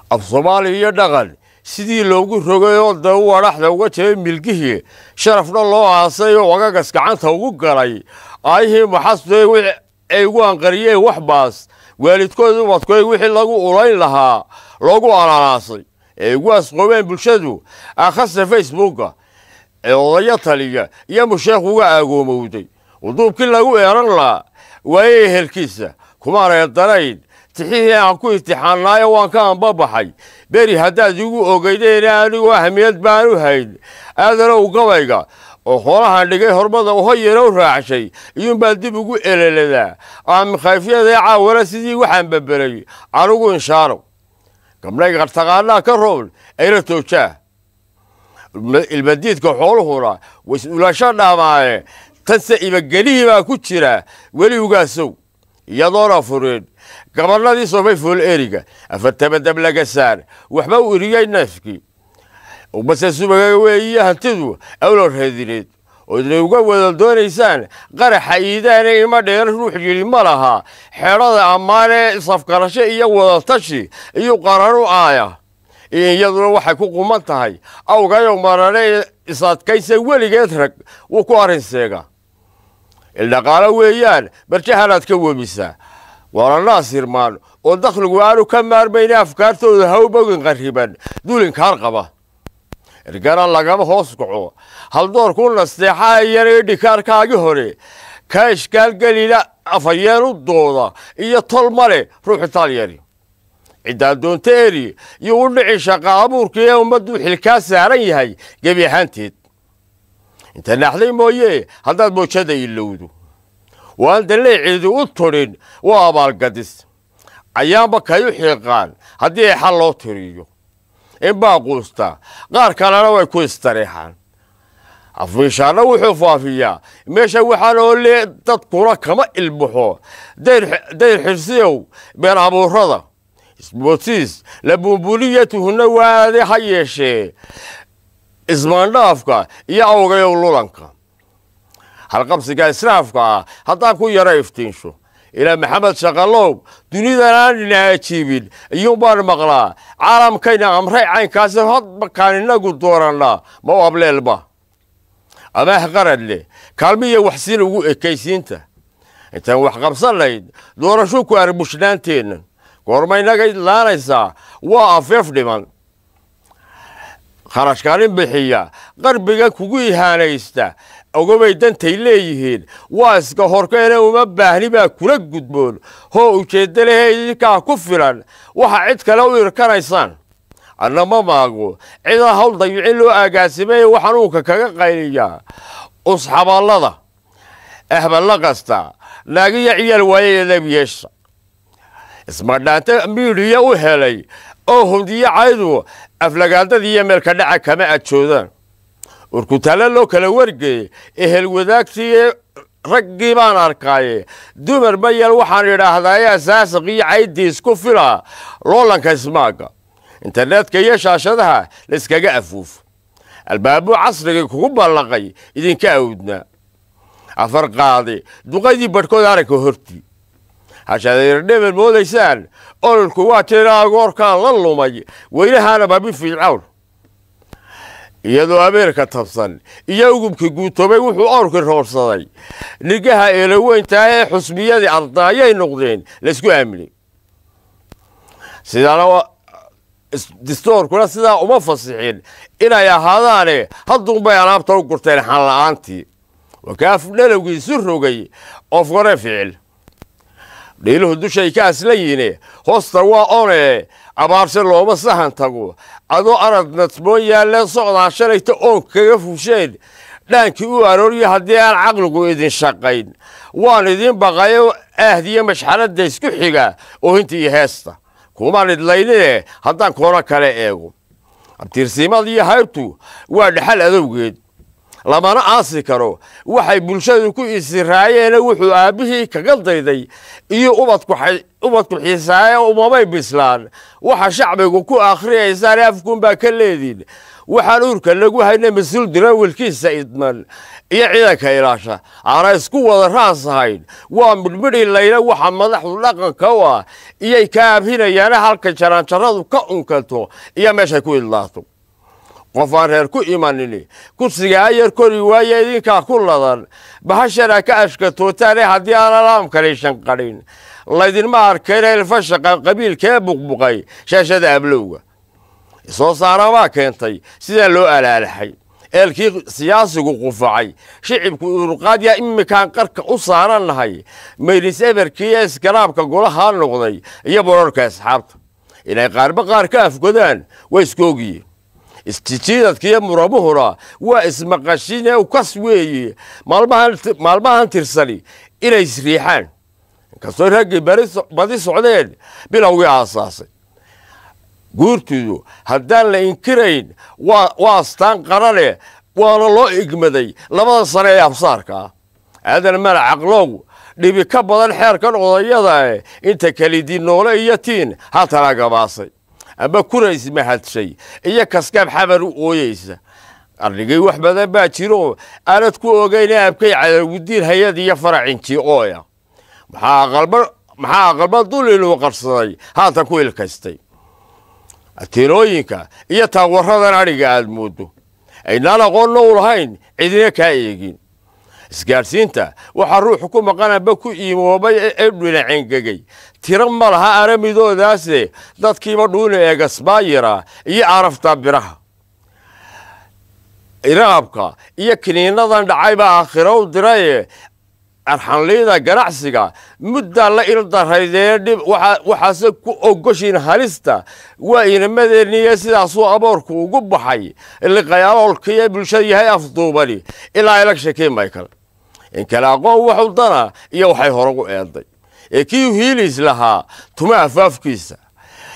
Af Soomaali iyo dhaqan sidii loogu rogay oo da u adhaxda uga jabay milgihii, sharafna loo aasay oo agagas gacanta ugu galay aayihii maxaste ay ugu anqariyeen wax baas waalidkood ubadkoy wixii lagu ulayn lahaa loogu alalaasay ee ugu asqoobeen bulshadu akhasta Facebooka ee odayo taliya iyo musheekh uga aagoomowday uduubkii lagu eeran lahaa waayey ehelkiisa kumaan eedanayn tixihii aan ku imtixaannaayo waan ka anbabaxay beri haddaad igu ogeydeen anigu ahmiyad baan u hayn aadanow gabayga oo xoolahan dhigay hormada uhoyanow raacshay iyuunbaa dib ugu eleladaa aamikayfyadae caawana sidii waxaan beberay anigu inshaaro gabnayga taqaanaa ka roon ayla toojaa ilmadiidka xooluhuna was-ulasho dhaamaaye tanse ibagelihii baa ku jira weli ugaasow iyadoona fureen gabanadii soomay fool eriga afartabadab laga saar waxba u iriyey neefkii base subaga weeye hantidu awlo reedineed oo idin uga wada doonaysaan qaraxa iidaane ima dheer ruux yidhi ma laha xeedhada ammaane isafgarasho iyo wadatashi iyo qaranu aaya iyaduna waxay ku quman tahay awgayow marane is-adkaysa weligeed rag wuu ku arrin seega ildhaqaalo weeyaan barjahanaad ka wemisaa waana naasirmaan oo dakhligu aanu ka maarmayna afkaartooda hawbogin qarriban duulinkaar qaba ergana lagama hoos kaco haldoorku nasteexaa iyana dhikaarkaagii hore ka ishkaalgelina afhayeen u dooda iyo tol male ruux itaalyari ciddaa doonta eri iyo u dhici shaqa abuurkii ee ummaddu xilkaa saaran yahay gebi ahaanteed inta naaxday mooye haddaad moojada ilowdo waan dalley ciidi u tudhin waa abaalgadis ayaanba kay u xiiqaan haddii ay xal loo tiriyo in baa quustaa qaar kalena way ku istareexaan afmiishaanna wuxuu faafiyaa meesha waxaan oo lee dadkuna kama ilbaxo dayr xirsiyow been abuurada isbootiis la buunbuuniyatuhuna waade ha yeeshee ismaandhaafka iyo awgayow lulanka halqabsiga israafka ah haddaan ku yaro iftiinsho ilaa Maxamed Shaqalow dunidan aanina ajiibin iyuun baan maqlaa caalamkayna amray caynkaasi hadbakaan inagu doorannaa ma u ableelba amaah qarad leh kaalmiya waxsiin ugu ekaysiinta intaan wax qabsanayn doorasho ku arbushnaanteenna goorma inaga idlaanaysaa waa afeef dhiman kharashkaanin bixiya qarbiga kugu ihaanaysta ogobay dantay leeyihiin waa iska horkeene uma baahni baa kula gudboon hoo ujeedda lehe idinkaa ku filan waxa cid kale u irkanaysaan anna ma maago cidaa hawl dayicin loo agaasimay waxanuunka kaga qayliyaa usxaballada ahballa kasta naagiya ciyaal waaye edab yeesha ismadhaanta miidhiya u helay oo hundiyo caydu aflagaadadiiyo meelka dhaca kama ajoodaan urkutaalla loo kala wargeeyey ehel wadaagtii raggii baan arkaaye dumar mayal waxaan idhaahdaaye asaasiqiyo caydii isku filaa loolanka ismaagga internetka iyo shaashadaha layskaga afuufo albaabuu casrigii kugu ballaqay idinka awdnaa afar qaadi duqaydii badhkood aragka hortii hashadeerdheber moodaysaan ololku waa jira agoorkaan la lumay weynahaana babi fiicawn iyadoo abeerka tabsan iyo ugubkii guutoobay wuxuu awrkii roorsaday nigaha eelaweyntaah ee xusbiyadii ardaayay noqdeen laysku aaminay sidaana distoorkuna sidaa uma fasixin inay ahaadaane hadduunbay alaabta u gurteen xanla'aantii wakaaf dhalowgiisu rogay ofgore ficil dhiiluhu dushay ka aslan yine hoosta waa one abaarse looma sahan tago adoo arad nasmoon yaalle socdaa shalayta oon kaga fusheen dhaankii u aroorya haddii aan caqligu idin shaqayn waan idin baqayo aahdiyo mashxaradda isku xiga oohinta iyo heesta kumaan idlaynine haddaan koona kale eego abtiirsiimada iyo haybtu waa dhexal adowgeed. Lamana aasi karo waxay bulshadu ku isiraayeene, wuxuu aabbihii kaga dayday iyo ubadku xiisaaye umamay bislaan. Waxa shacbigu ku akhriyaysaane afkuunbaa ka leediin. Waxaan uurka lagu hayna mas-uul dirawilkiisa idman iyo ciidanka ilaasha aana isku wada raas ahayn. Waa midhmidhi layna waxa madaxdu dhaqanka u ah iyay ka abhinayaana halka jaraanjaradu ka unkanto iyo meeshay ku idlaato. Qof aan reer ku imanini kursiga ayar kori waaye, idinkaa ku ladan bahashana ka ashkatootaane. Haddii aan alaamkani shanqadhin laydinma arkayna ilfashaqa qabiilkee buqbuqay shaashada ablowga soo saarabaa keentay sidaa loo alaalaxay. Eelkii siyaasigu qufacay shicibku urqaadya imikaan qarka u saarannahay mayris eberkii ee iskaraabka golahaa noqday iyo borarka asxaabta inay qaarba qaar ka afgodaan waa iskoogiyeen. Isjijiidadkiiyo muramuhuna waa ismaqashiine ukas weeye maalmahan tirsani inay isriixaan, inkastoo raggii badi socdeen bilowgii aasaasay guurtidu. Haddaan la inkirayn waa astaan qarane, waana loo igmaday labada sane ee absaarka ah. Aadan mala caqlow dhibi ka badan xeerkan odayadae inta kelidii noole iyo tiin haatana gabaasay ama kurays mahadshay iyo kaskaab xabar u ooyeysa. Arnigay wax badan baa jiro aanad ku ogayna abkay cadowgudiin hay-ad iyo faracinji ooya. Maxaa aqalba duliluu qarsaday haatan ku ilkaystay atiinooyinka iyo taawaradan adhiga aad mooddo aynaan aqoonna u lahayn cidina kaa eegin. Isgaadhsiinta waxaa ruuxu ku maqanaba ku iimoobay ee dhinacengegay tiro ma laha aramidoodaase dadkiiba dhuuni eegasbaayira iyo arafta biraha iraabka iyo kiniinadan dhacaybaa aakhiro u diraye. Arxanliida ganacsiga muddaa la ildarraydee dhib waxaase ku ogoshiin halista waa inamadeenniiyo sidaasuu aboorku ugu baxay liqayaloolkiiyo bulshada yahay afduubani ilaa elekshankii Michael. In kale aqoon waxu dana iyo waxay horagu eeday ee kii hiilis lahaa tuma afaafkiisa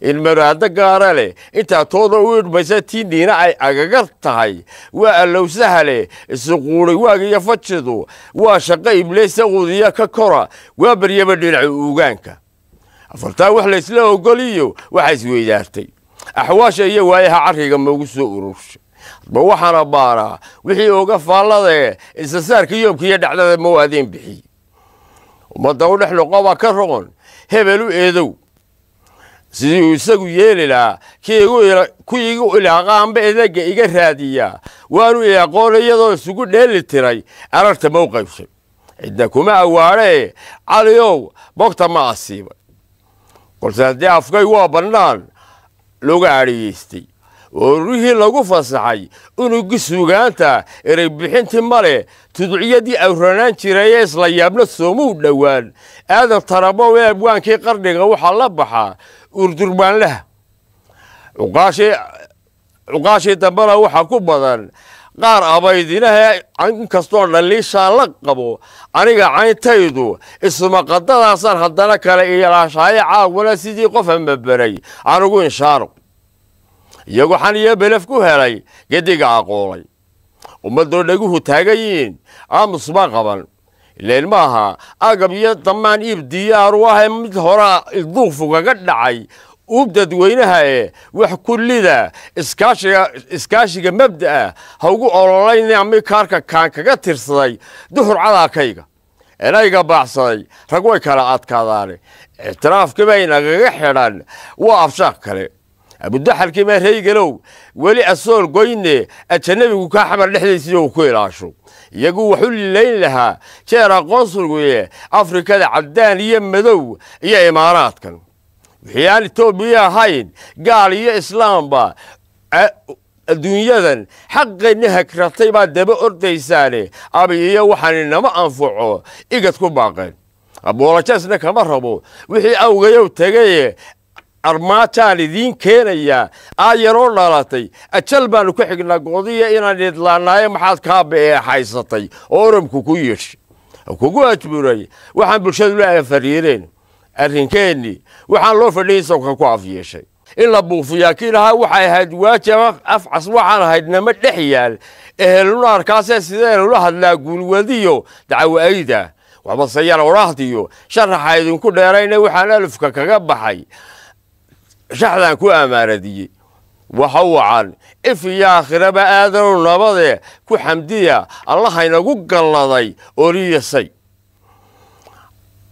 in maraado gaara leh intaa tooda u idhmaysa tii dhiina ay agagar tahay. Waa allowsaha leh isuquuray waag iyo fajidu waa shaqo ibliisa quudiya ka kora waa baryaba dhinaca uugaanka. Afartaa wax laysla ogoliyo waxa isweydaartay axwaasha iyo waayaha carriga maugu soo ururshay. Hadba waxaana baaraa wixii oga faalladae isasaarka yoomka iyo dhacdada mau adeen bixiyey. Ummadda u dhex noqobaa ka roqon hebel u eedow sidii uu isagu yeeli lahaa. Ku igu ilaaqa amba edaga iga raadiyaa waanu i aqoon iyadoo isugu dheeli tiray ararta mau qaybshay cidna kuma awaadhee. Caliow bogta ma asiibay kolse haddii afkay waa bannaan looga adhiyeystay oo rurihii lagu fasaxay unugii suugaanta erey bixintii male tuduciyadii awranaan jirayee isla yaabna soomuu dhowaan. Aadan Tarabow ee abwaankii qarniga waxaa la baxaa urdurbaanlaha cuqaashii dambena waxaa ku badan qaar abaydinaha. Inkastoo dhaliishaan la qabo aniga cayntaydu ismaqadadaasaan haddana kale ilaashaaye caawana sidii qof amaberay anugu inshaaro iyagoo xan iyo belef ku helay gediga aqoolay ummadoo dhaguhu taagan yihiin aamus ma qaban ileen maaha agab iyo damaan iib diyaaru ahe mid horaa ilduufu kaga dhacay uub dadweynaha e wax kullida iskaashiga mabda'a ha ugu ololayna mikaarka kaan kaga tirsaday duhur cadaakayga enayga baacsaday rag way kala adkaadaane. Ictiraafkii bay nagaga xidhan waa afshaaq kale abudaxalkii baa reygalow weli asool goyne ajanabigu kaa xamar dhexdiisii uu ku ilaasho iyagu waxu lilayn lahaa jeer aqoonsuguye Afrikada caddaan iyo madow iyo imaaraadkan wixii aan Itoobiya ahayn gaal iyo islaamba adduunyadan xaqeenni hagratay baa daba ordaysaane. Abi iyo waxaan inama anfaco igad ku baaqeen aboolajaasna kama rabo wixii awgayow tegaye armaajaan idiin keenayaa aayaroo dhalatay ajal baanu ku xignaa goodiya inaan idlaanaaye maxaad kaa beeexaysatay oo oramku ku yeeshay kugu ajburay waxaan bulshadu la afariireen arrinkeenni waxaan loo fadhiyay sawka ku afyeeshay. In la buufiyaa kii lahaa waxay ahayd waajib afcas waxaan ahayd nama dhex yaal ehelunaarkaasee sideen ula hadlaa guulwadiyo dacwo-ayda waxbase yar odhaahdiyo sharaxa idinku dheerayna waxaan alufka kaga baxay shaxdaan ku ammaanadiyey waxa wacan if iyo aakhiraba aadanow nabade ku xamdiya allahaynagu galladay oriyasay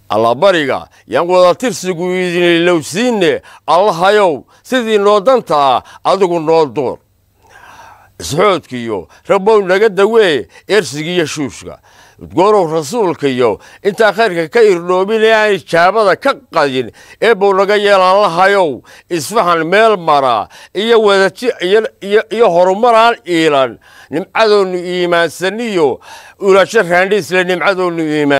allabariga yaan wadatirsigu idin ilowsiinne allahayow sidii noo danta ah adigu noo door isxoodkiiyo rabow naga dawee ersigiiyo shuushka udgoorow rasuulkaiyo intaan khayrka ka irdhoobin ee aan ijaabada ka qadin eebow naga yeel allahayow isfahan meel mara iyo wadaji iyo horumaraan iilan nimcadoonnu iimaansaniyo ulasho raandhiisle nimcadoonnu iimaan.